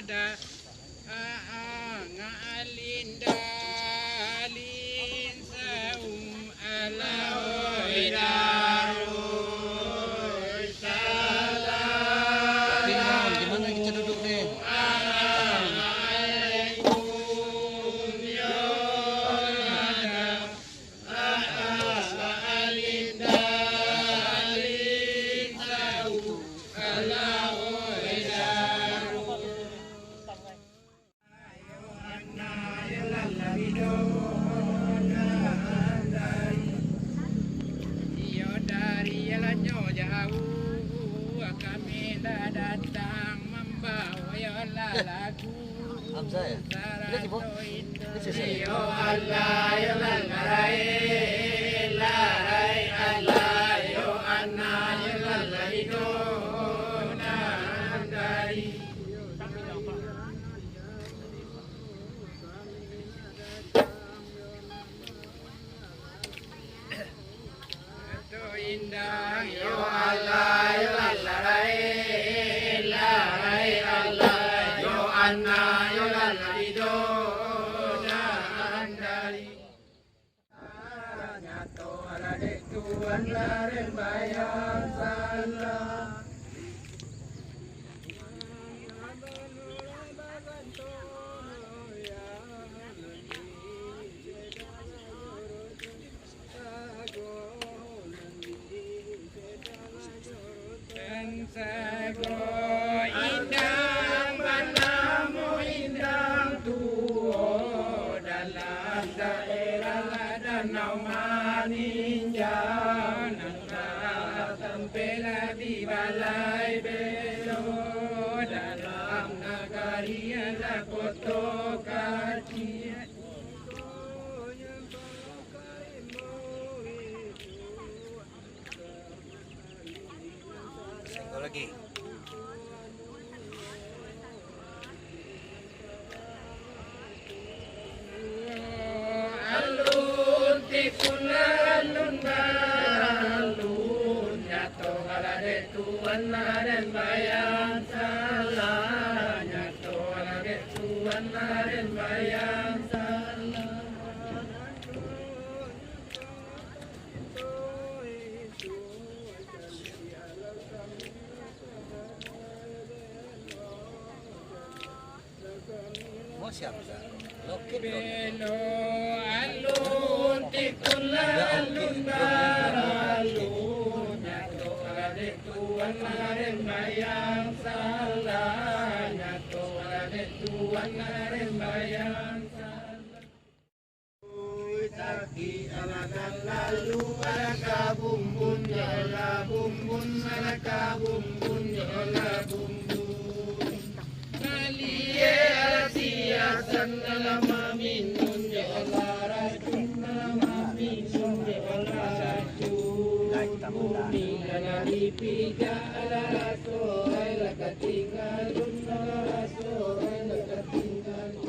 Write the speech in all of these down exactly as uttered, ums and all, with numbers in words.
A'a, nga'alin dalin saum alawai darui salam. Di mana kita duduk ni? A'a, nga'alaikum yo ada. Iyo dari alanyo jauah, kami lah datang mambawa yo lah lagu. Hamzah, ya? Ini si Bo? Ini si Bo? Yo Allah, yo Allah, rai, rai Allah, yo Allah, yo Allah, ido nan dari. Indang yo Allah, yo Allah, rai, rai Allah, yo Allah, yo Allah, ido nan dari. Nyato alah dek Tuan lah den bayang salah. Sago indang banamo indang tuo, dalam daerah Danau Maninjau, nan tampela di Balai Belo, dalam nagari lah Koto Kaciak. Satu lagi. Alun tikun alun baralun, nyato alah dek Tuan lah den bayang salah, nyato alah dek Tuan lah den bayang salah. Mau siap, Ustaz? Loket, loket. Belo alun tikun alun baralun, nyato alah dek Tuan lah den bayang salah, nyato alah dek Tuan lah den bayang salah. Sakik alah nan lalu, alah ka bumbun, yo lah bumbun, alah ka bumbun, yo lah bumbun. Malie alah siasan, alah maminun, yo lah racun, alah maminun, yo lah racun. Bumi alah dipijak, alah raso, alah ka tinggalun, alah raso, alah ka tinggalun.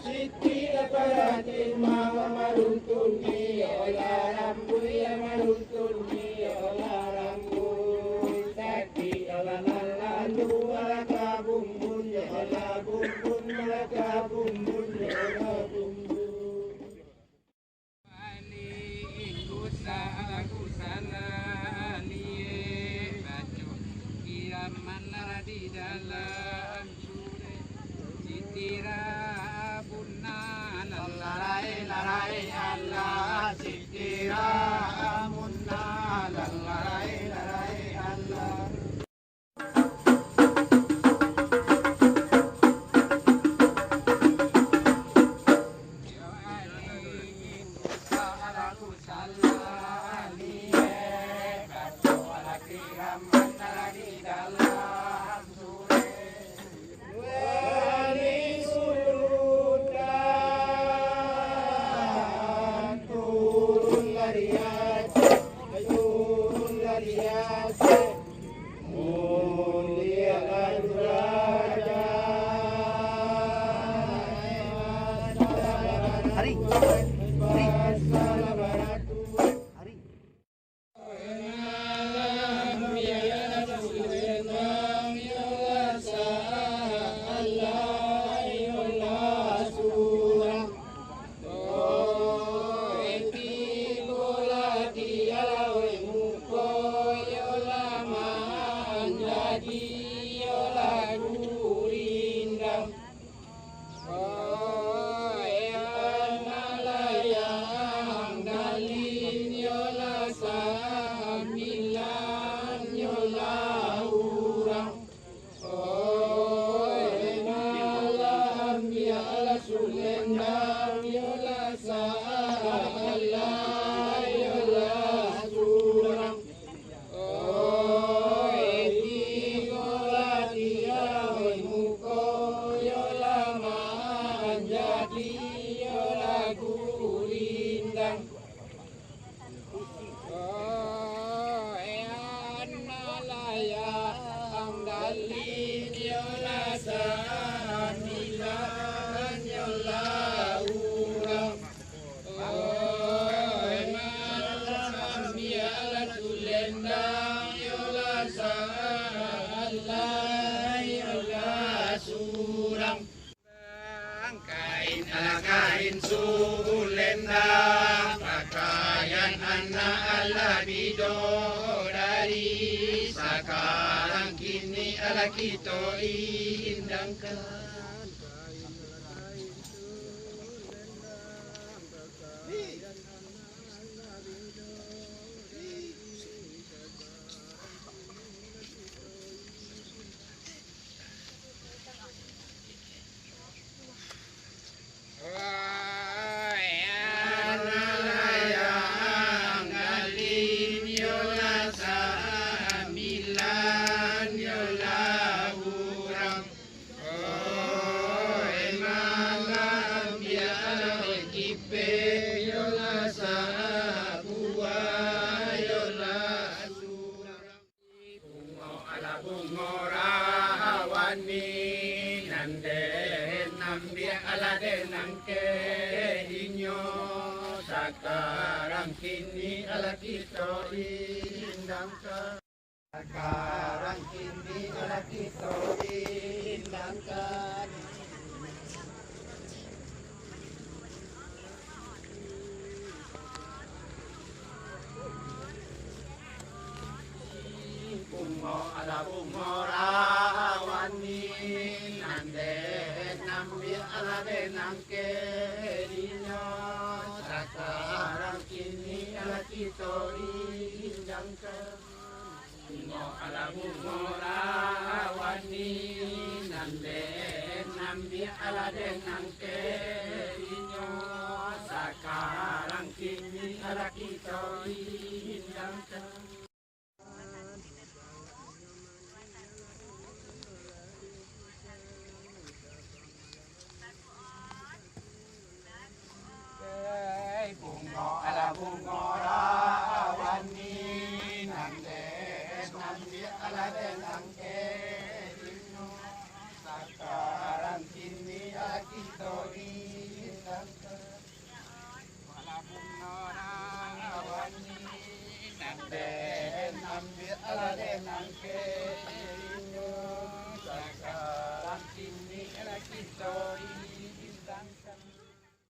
Siti lah paratik maruntun, iyo lah rambuik, maruntun, iyo lah rambuik. Sakik alah nan lalu, alah ka bumbun, iyo lah bumbun, alah ka bumbun, iyo lah bumbun. Baliak usah lagu salah liek, baco kiraman lah di dalam surek. Siti Rabuna, lalarai, larai Allah, Siti Rabuna, lalarai, larai Allah. Turun dari Aceh, turun dari Aceh. Mulia Ari, Ari, Ari. Kain ala kain sulendang, pakaian anak ala bidodari, sakarang kini ala kito indangkan. Bungo ala bungo rawani, nan den ambiak ala den angkek inyo, sakarang kini ala kito indangkan. Sakarang kini ala kito indangkan. Bungo ala bungo rawani, nan den ambiak ala den angkek inyo, sakarang kini ala kito indangkan. Bungo ala bungo rawani, nan den ambiak ala den angkek inyo, sakarang kini ala kito indangkan. Bungo ala bungo rawani, nan den ambiak ala den angkek inyo, sakarang kini ala kito indangkan. Bungo ala bungo rawani, nan den ambiak ala den angkek